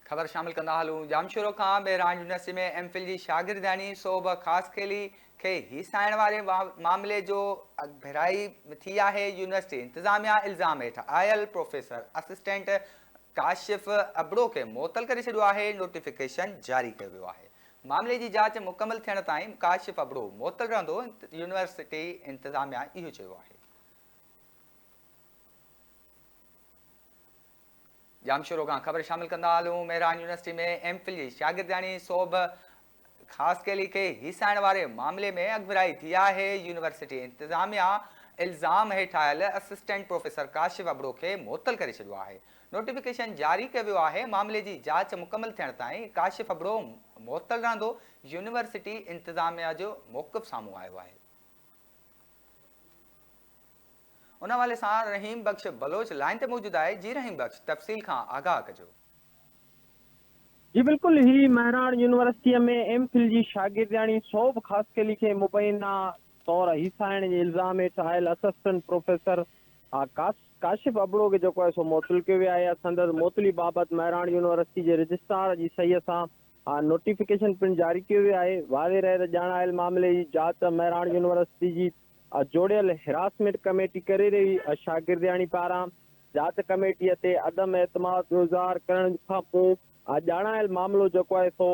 خبر شامل ڪندا هلون ڄامشورو کان مهراڻ يونيورسٽي ۾ ايم فل جي شاگردياڻي سوڀ خاصخيلي کي هيسائڻ واري معاملي جو اڳڀرائي ٿي آهي يونيورسٽي انتظاميا الزام هيٺ آيل پروفيسر اسسٽنٽ ڪاشف ابڙو کي معطل ڪري ڇڏيو آهي نوٽيفڪيشن جاري ڪيو ويو آهي معاملي جي جاچ مڪمل ٿيڻ تائين ڪاشف ابڙو معطل رهندو يونيورسٽي انتظاميا اهو چيو آهي. ڄامشورو کان خبر شامل ڪندا هلون مهراڻ يونيورسٽي ۾ ايم فل جي شاگردياڻي سوڀ خاصخيلي کي هيسائڻ واري معاملي ۾ اڳڀرائي ٿي آهي يونيورسٽي انتظاميا الزام هيٺ آيل اسسٽنٽ پروفيسر ڪاشف ابڙو کي معطل ڪري ڇڏيو آهي نوٽيفڪيشن جاري ڪيو ويو آهي معاملي جي جاچ مڪمل ٿيڻ تائين ڪاشف ابڙو معطل رهندو يونيورسٽي انتظاميا جو موقف سامهون آيو آهي. ان حوالي سان رحيم بخش بلوچ لائين تي موجود آهي جي رحيم بخش تفصيل کان آگاهه ڪجو. جي بلڪل هي مهراڻ يونيورسٽيء ۾ ايم فل جي شاگردياڻي سوڀ خاصخيلي کي مبينا طور هيسائڻ جي الزام هيٺ آيل اسسٽنٽ پروفيسر ڪاشف ابڙو کي جيڪو آهي سو معطل ڪيو ويو آهي سندس معطلي بابت مهراڻ يونيورسٽي جي رجسٽرار جي صحيح سان نوٽيفڪيشن پڻ جاري ڪيو ويو آهي واضح رهي ته ڄاڻايل معاملي جي جاچ مهراڻ يونيورسٽي جي جوڙيل هراسمينٽ ڪميٽي ڪري رهي هئي، شاگردياڻي پاران جاچ ڪميٽي تي عدم اعتماد جو اظهار ڪرڻ کانپوء ڄاڻايل معاملو جيڪو آهي سو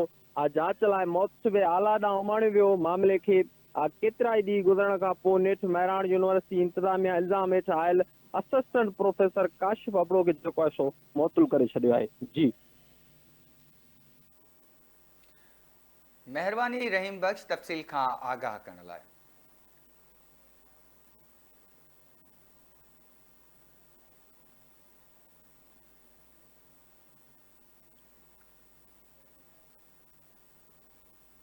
جاچ لاء محتسب اعليٰ ڏانهن اماڻيو ويو، معاملي کي ڪيترائي ڏينهن گذرڻ کانپوء نيٺ مهراڻ يونيورسٽي انتظاميا الزام هيٺ آيل اسسٽنٽ پروفيسر ڪاشف ابڙو کي جيڪو آهي سو معطل ڪري ڇڏيو آهي. جي. مهرباني رحيم بخش تفصيل کان آگاهه ڪرڻ لاء.